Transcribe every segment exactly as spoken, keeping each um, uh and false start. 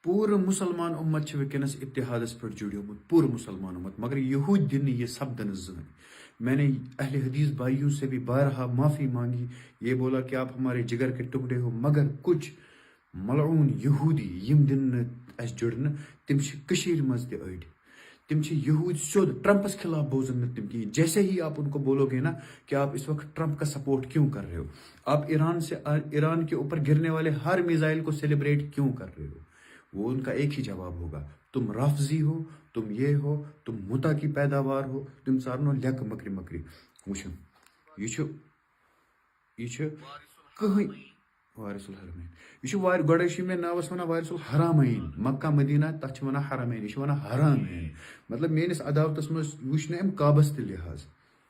پوٗرٕ مُسلمان اُمت چھِ وٕنکیٚنَس اتحادَس پٮ۪ٹھ جُڑیومُت، پوٗرٕ مُسلمان اُمت، مگر یہوٗدۍ دِنہٕ یہِ سپدنہٕ زٕہٕنۍ۔ میں نے اہل حدیث بھائیوں سے بھی بارہا معافی مانگی، یہ بولا کہ آپ ہمارے جگر کے ٹکڑے ہو، مگر کچھ ملعون یہوٗدی یِم دِنہٕ اَسہِ جُڑنہٕ، تِم چھِ کٔشیٖرِ منٛز تہِ أڑۍ۔ تِم چھِ یہوٗدۍ سیوٚد ٹرمپس خلاف بوزن نہٕ تِم کِہیٖنۍ۔ جیسے ہی آپ ان کو بولو گے نا کہ آپ اس وقت ٹرمپ کا سپورٹ کیوں کر رہے ہو، آپ ایران سے، ایران کے اوپر گرنے والے ہر میزائل کو سیلیبریٹ کیوں کر رہے ہو، وہ ان کا ایک ہی جواب ہوگا، تم رافضی ہو، تم یہ ہو، تم متا کی پیداوار ہو، تم سارنو لیک مکری مکری۔ وٕچھِو، یہِ چھُ، یہِ چھُ کٕہٕنۍ وارث الحرمین۔ یہِ چھُ وار-، گۄڈَے چھُ مےٚ ناوَس وَنان وارث الحرمین، مکہ مدینہ، تَتھ چھِ وَنان حرمین، یہِ چھُ وَنان حرمین۔ مطلب، میٲنِس عداوتَس منٛز وٕچھ نہٕ أمۍ کعبَس تہِ لحاظ۔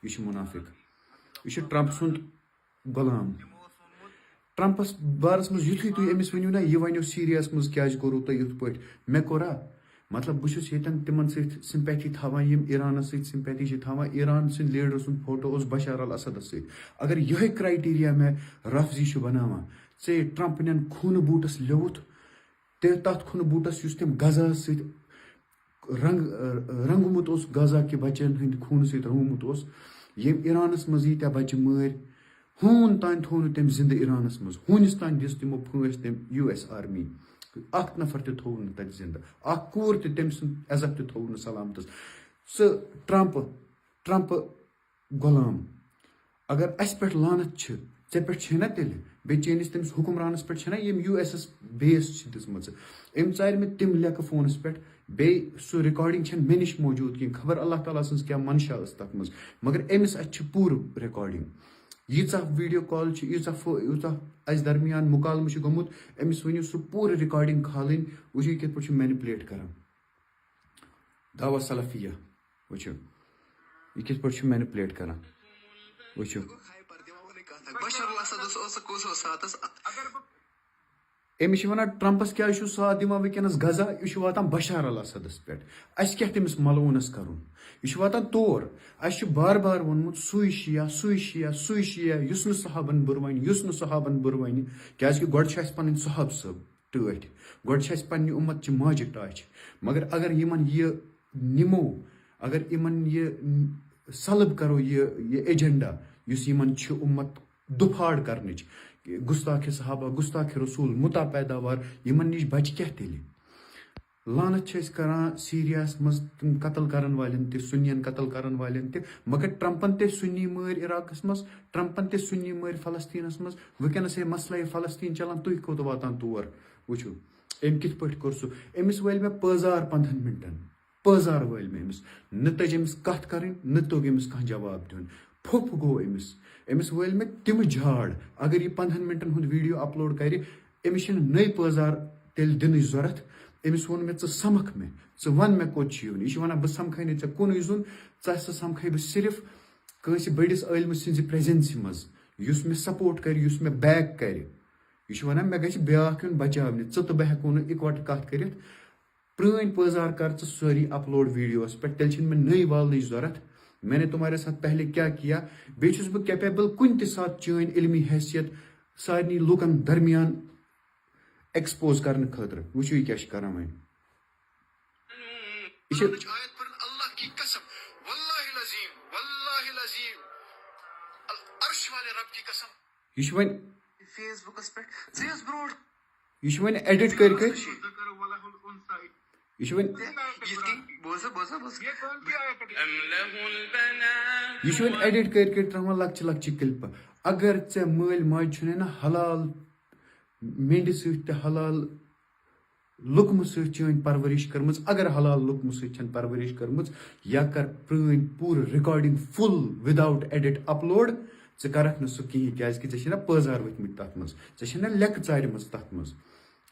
یہِ چھُ منافق۔ یہِ چھُ ٹرمپ سُنٛد غلام۔ ٹرمپس بارس منٛز یُتھُے تُہۍ أمِس ؤنِو نا، یہِ ونیو سیٖریاہس منٛز کیازِ کوٚروٕ تۄہہِ یِتھ پٲٹھۍ؟ مےٚ کوٚرا؟ مطلب، بہٕ چھُس ییٚتٮ۪ن تِمن سۭتۍ سمپیتھی تھاوان، یِم ایرانس سۭتۍ سمپیتھی چھِ تھاوان۔ ایران سٕنٛدۍ لیڈر سُنٛد فوٹو اوس بشار الاسدس سۭتۍ۔ اگر یِہوٚے کرایٹیریا مےٚ رافضی چھُ بناوان، ژےٚ ٹرمپ نٮ۪ن خوٗنہٕ بوٗٹس لیوٚوُتھ، تہٕ تتھ خوٗنہٕ بوٗٹس یُس تٔمۍ غزاہس سۭتۍ رنگ، رنگمُت اوس غزہ کہِ بچن ہٕنٛدِ خوٗنہٕ سۭتۍ رنگمُت اوس، ییٚمۍ ایرانس منٛز ییٖتیٛاہ بچہِ مٲرۍ، ہوٗن تام تھوٚو نہٕ تٔمۍ زِندٕ ایرانس منٛز، ہوٗنِس تام دِژ تِمو پھٲنٛسۍ تٔمۍ یوٗ ایس آرمی، اکھ نفر تہِ تھوٚو نہٕ تتہِ زِندٕ، اکھ کوٗر تہِ تٔمۍ سُنٛد عزت تہِ تھوٚو نہٕ سلامتس۔ سُہ ٹرمپ، ٹرمپ غلام، اگر اسہِ پٮ۪ٹھ لعنت چھِ، ژےٚ پٮ۪ٹھ چھے نا تیٚلہِ، بیٚیہِ چٲنِس تٔمِس حُکمرانس پٮ۪ٹھ چھے نا، ییٚمۍ یوٗ ایس ایس بیس چھِ دِژمٕژ۔ أمۍ ژارِ مےٚ تِم لیکہٕ فونس پٮ۪ٹھ، بیٚیہِ سُہ ریکارڈنگ چھَنہٕ مےٚ نِش موجود کینٛہہ، خبر اللہ تعالیٰ سٕنٛز کیٛاہ منشا ٲس تتھ منٛز، مگر أمِس اتھِ چھِ پوٗرٕ ریکارڈنگ۔ ییٖژاہ ویڈیو کال چھِ، ییٖژاہ فو-، یوٗتاہ اسہِ درمیان مُکالمہٕ چھُ گوٚمُت، أمِس ؤنِو سُہ پوٗرٕ ریکارڈنگ کھالٕنۍ، وٕچھِو یہِ کِتھ پٲٹھۍ چھُ مینیپولیٹ کران۔ دعویٰ سلفیہ۔ وٕچھِو، یہِ کِتھ پٲٹھۍ چھُ مینیپولیٹ کران۔ وٕچھِو۔ بشار الاسد اوس، اوس کُس اوس ساتس؟ اگر بہٕ أمِس چھِ وَنان، ٹرمپس کیٛازِ چھُو ساتھ دِوان وٕنکیٚنس غزہ؟ یہِ چھُ واتان بشار الاسدس پٮ۪ٹھ۔ اَسہِ کیٛاہ تٔمِس ملعوٗنس کرُن؟ یہِ چھُ واتان تور۔ اَسہِ چھُ بار بار ووٚنمُت، سُے شیعہ، سُے شیعہ، سُے شیعہ، یُس نہٕ صحابن بُرٕ وَنہِ، یُس نہٕ صحابن بُرٕ وَنہِ، کیٛازِ کہِ گۄڈٕ چھُ اَسہِ پنٕنۍ صحابہٕ صٲب ٹٲٹھۍ۔ گۄڈٕ چھِ اَسہِ پننہِ اُمت چہِ ماجہِ ٹاچھِ۔ مگر اگر یِمن یہِ نِمو، اگر یِمن یہِ سلب کرو، یہِ، یہِ ایجنڈا، یُس یِمن چھُ اُمت دُپھاڑ کرنٕچ، گستاخ صحابہ، گستاخ رسول، متا پیداوار، یِمن نِش بچہِ کیٛاہ تیٚلہِ؟ لعنت چھِ أسۍ کران سیٖریاہس منٛز تِم قتل کرن والٮ۪ن تہِ، سُنین قتل کرن والٮ۪ن تہِ، مگر ٹرمپن تہِ سُنی مٲرۍ عراقس منٛز، ٹرمپن تہِ سُنی مٲرۍ فلسطینس منٛز۔ وٕنکیٚنس ہے مسلہٕ فلسطین چلان، تُہۍ کوٚت واتان تور؟ وٕچھِو، أمۍ کِتھ پٲٹھۍ کوٚر سُہ؟ أمِس وٲلۍ مےٚ پٲزار پنٛدہن منٹن، پٲزار وٲلۍ مےٚ أمِس۔ نہ تٔج أمِس کتھ کرٕنۍ، نہ توٚگ أمِس کانٛہہ جواب دیُن۔ پھوٚپھ گوٚو أمِس۔ أمِس وٲلۍ مےٚ تِم جھاڑ۔ اگر یہِ پنٛدہن منٹن ہُنٛد ویڈیو اپلوڈ کرِ، أمِس چھِنہٕ نٔے پٲزار تیٚلہِ دِنٕچ ضوٚرتھ۔ أمِس ووٚن مےٚ، "ژٕ سمکھ مےٚ، ژٕ وَن مےٚ کوٚت چھُ یُن؟" یہِ چھُ وَنان، "بہٕ سمکھے نہٕ ژےٚ کُنُے زوٚن، ژےٚ ہسا سمکھے بہٕ صرف کٲنٛسہِ بٔڑِس عٲلمہٕ سٕنٛزِ پریزنسہِ منٛز، یُس مےٚ سپورٹ کرِ، یُس مےٚ بیک کرِ۔" یہِ چھُ وَنان، "مےٚ گژھِ بیٛاکھ یُن بچاونہِ، ژٕ تہٕ بہٕ ہٮ۪کو نہٕ اِکوٹہٕ کتھ کٔرِتھ۔" پرٛٲنۍ پٲزار کر ژٕ سٲری اپلوڈ ویڈیوس پٮ۪ٹھ، تیٚلہِ چھِنہٕ مےٚ نٔے والنٕچ ضوٚرتھ۔ میں نے تمہارے ساتھ پہلے کیا کیا، بیٚیہِ چھُس بہٕ کیپیبل کُنہِ تہِ ساتہٕ چٲنۍ علمی حیثیت سارنٕے لوٗکن درمیان ایکسپوز کرنہٕ خٲطرٕ۔ وٕچھِو، یہِ کیٛاہ چھُ کران وۄنۍ۔ یہِ چھِ آیت پٔرِن، اللہ کی قسم، واللہ العظیم، واللہ العظیم، العرش والے رب کی قسم۔ یہِ چھُ وۄنۍ فیس بُکس پٮ۪ٹھ، ژٕ یۄس برونٛٹھ یہِ چھُ وۄنۍ ایڈٹ کٔرۍ کٔرۍ۔ یہِ چھُ وۄنۍ یِتھ کٔنۍ، بوزا، بوزا، بوزا۔ أم له البنات یہِ چھُ وۄنۍ ایڈٹ کٔرۍ کٔرۍ ترٛاوان لۄکچہِ لۄکچہِ کلپہٕ۔ اگر ژےٚ مٲلۍ ماجہِ چھُنَے نہ حلال مینڈِ سۭتۍ تہِ حلال لُکمہٕ سۭتۍ چٲنۍ پرورش کٔرمٕژ، اگر حلال لُکمہٕ سۭتۍ چھَنہٕ پرورش کٔرمٕژ، یا کر پرٛٲنۍ پوٗرٕ ریکارڈنگ فل وداؤٹ ایڈٹ اپلوڈ، ژٕ کرکھ نہٕ سُہ کِہیٖنۍ، کیازِ کہِ ژےٚ چھِنہ پٲزار ؤتھمٕتۍ تتھ منٛز، ژےٚ چھِنہ لیکہٕ ژارِمٕژ تتھ منٛز،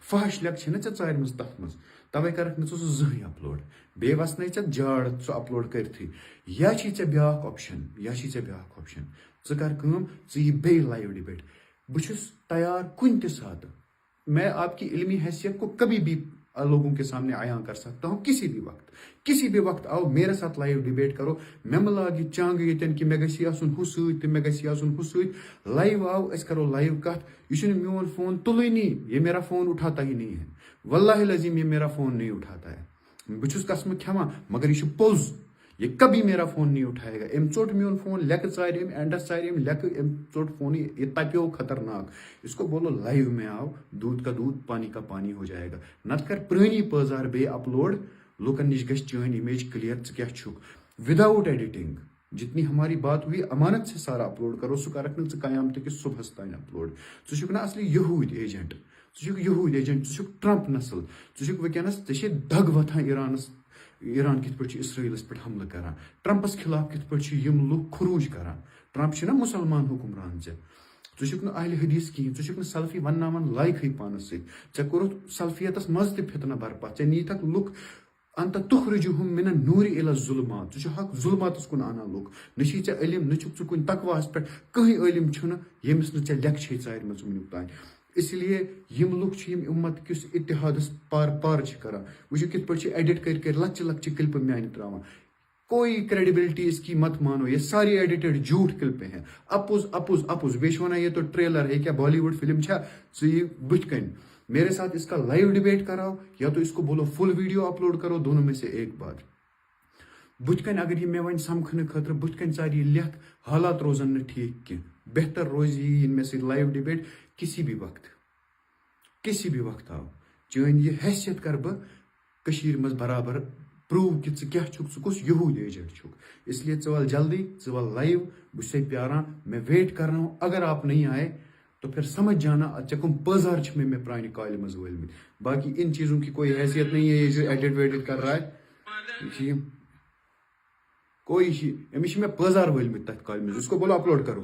فحش لیکہٕ چھِنہ ژےٚ ژارِمٕژ تتھ منٛز، توے کرکھ نہٕ ژٕ سُہ زٕہٕنۍ اپلوڈ۔ بیٚیہِ وسنے ژےٚ جاڑ سُہ اپلوڈ کٔرتھٕے۔ یا چھی ژےٚ بیاکھ آپشن، یا چھی ژےٚ بیاکھ آپشن، ژٕ کر کٲم، ژٕ یہِ بیٚیہِ لایو ڈبیٹ۔ بہٕ چھُس تیار کُنہِ تہِ ساتہٕ، میں آپ کی علمی حیثیت کو کبھی بھی لوگوں کے سامنے عیاں کر سکتا ہوں کسی بھی وقت۔ کسی بھی وقت آؤ، میرے ساتھ لائیو ڈیبیٹ کرو۔ مےٚ مہ لاگ یہِ چانگہٕ ییٚتٮ۪ن کہِ مےٚ گژھِ یہِ آسُن ہُہ سۭتۍ تہٕ مےٚ گژھِ یہِ آسُن ہُہ سۭتۍ۔ لائیو آو، أسۍ کرو لائیو کتھ۔ یہِ چھُنہٕ میون فون تُلٲنی، یہ میرا فون اٹھاتا ہی نہیں ہے۔ واللہ العظیم یہ میرا فون نہیں اٹھاتا ہے۔ بہٕ چھُس قسمہٕ کھٮ۪وان، مگر یہِ چھُ پوٚز۔ یہ کبھی میرا فون نہیں اٹھائے گا۔ أمۍ ژوٚٹ میون فون، لیٚکہٕ ژارِ أمۍ، اینڈس ژارِ أمۍ، لیٚکہٕ أمۍ ژوٚٹ فونٕے، یہ تپیو خطرناک۔ اس کو بولو لائیو میں آؤ، دودھ کا دودھ، پانی کا پانی ہو جائے گا۔ نتہٕ کر پرٲنی پٲزار بیٚیہِ اپلوڈ، لوٗکن نِش گژھِ چٲنۍ امیج کلیئر، ژٕ کیٛاہ چھُکھ، وداؤٹ ایڈیٹنگ۔ جتنی ہماری بات ہوئی، امانت سے سارا اپلوڈ کرو، سُہ کرکھ نہٕ ژٕ قیامتہٕ کِس صبحس تام اپلوڈ۔ ژٕ چھُکھ نہ اصلی یہوٗدۍ ایجنٹ، ژٕ چھُکھ یہوٗدۍ ایجنٹ، ژٕ چھُکھ ٹرمپ نسل، ژٕ چھُکھ وٕنکیٚنس، ژےٚ چھے دگ وۄتھان ایرانس، ایران کِتھ پٲٹھۍ چھُ اسرائیلس پٮ۪ٹھ حملہٕ کران، ٹرمپس خلاف کِتھ پٲٹھۍ چھِ یِم لُکھ خروج کران۔ ٹرمپ چھُنہ مسلمان حکمران ژےٚ، ژٕ چھُکھ نہٕ اہل حدیث کِہیٖنۍ، ژٕ چھُکھ نہٕ سلفی ونناوان لایقٕے پانس سۭتۍ، ژےٚ کوٚرُتھ سلفیتس منٛز تہِ فتنہ برپا، ژےٚ نیٖتھکھ لُکھ انت تخرجہم من النور الی الظلمات، ژٕ چھُکھ حق ظلماتس کُن انان لُکھ۔ نہ چھُے ژےٚ علم، نہ چھُکھ ژٕ کُنہِ تقواہس پٮ۪ٹھ، کٕہٕنۍ عٲلم چھُنہٕ ییٚمِس نہٕ ژےٚ لیکچھے ژارِ مژٕ وٕنیُک تام۔ اس لیے یِم لُکھ چھِ یِم امت کِس اتحادس پار پار چھِ کران۔ وٕچھِو کِتھ پٲٹھۍ چھِ ایڈٹ کٔرۍ کٔرۍ لۄکچہِ لۄکچہِ کلپہٕ میانہِ تراوان۔ کوئی کریڈیبلٹی اس کی مت مانو، یہ ساری ایڈیٹڈ جھوٹ کلپیں ہیں۔ اپُز، اپُز، اپُز۔ بیٚیہِ چھِ ونان یہ تو ٹریلر ہے، کیا بالی ووڈ فلم چھا؟ ژٕ یہِ بٕتھِ کنۍ۔ میرے ساتھ اس کا لائیو ڈیبیٹ کراؤ یا تو اس کو بولو فل ویڈیو اپلوڈ کرو، دونوں میں سے ایک بات۔ بٕتھِ کنۍ اگر یہِ مےٚ وۄنۍ سمکھنہٕ خٲطرٕ بٕتھِ کنۍ ژارِ یہِ لیکھ، حالات روزن نہٕ ٹھیٖک کینٛہہ۔ بہتر روزِ یہِ، یِن مےٚ سۭتۍ لائیو ڈیبیٹ کسی بھی وقت، کسی بھی وقت آو۔ چٲنۍ یہِ حیثیت کرٕ بہٕ کٔشیٖرِ منٛز برابر پروو کہِ ژٕ کیٛاہ چھُکھ، ژٕ کُس یہوٗدۍ ایجنٹ چھُکھ۔ اس لیے ژٕ وَل جلدی، ژٕ وَل لائیو، بہٕ چھُسے پیاران، میں ویٹ کر رہا ہوں۔ اگر آپ نہیں آئے تو پھر سمجھ جانا، ژےٚ کٕم پٲزار چھِ مےٚ، مےٚ پرٛانہِ کالہِ منٛز وٲلمٕتۍ۔ باقی ان چیزوں کی کوئی حیثیت نہیں ہے، یہ جو ایڈٹ ویڈٹ کر رہا ہے، یہ چھِ یِم، کوئی چھِ، أمِس چھِ مےٚ پٲزار وٲلمٕتۍ تَتھ کالہِ منٛز، اس کو بولو اپلوڈ کرو۔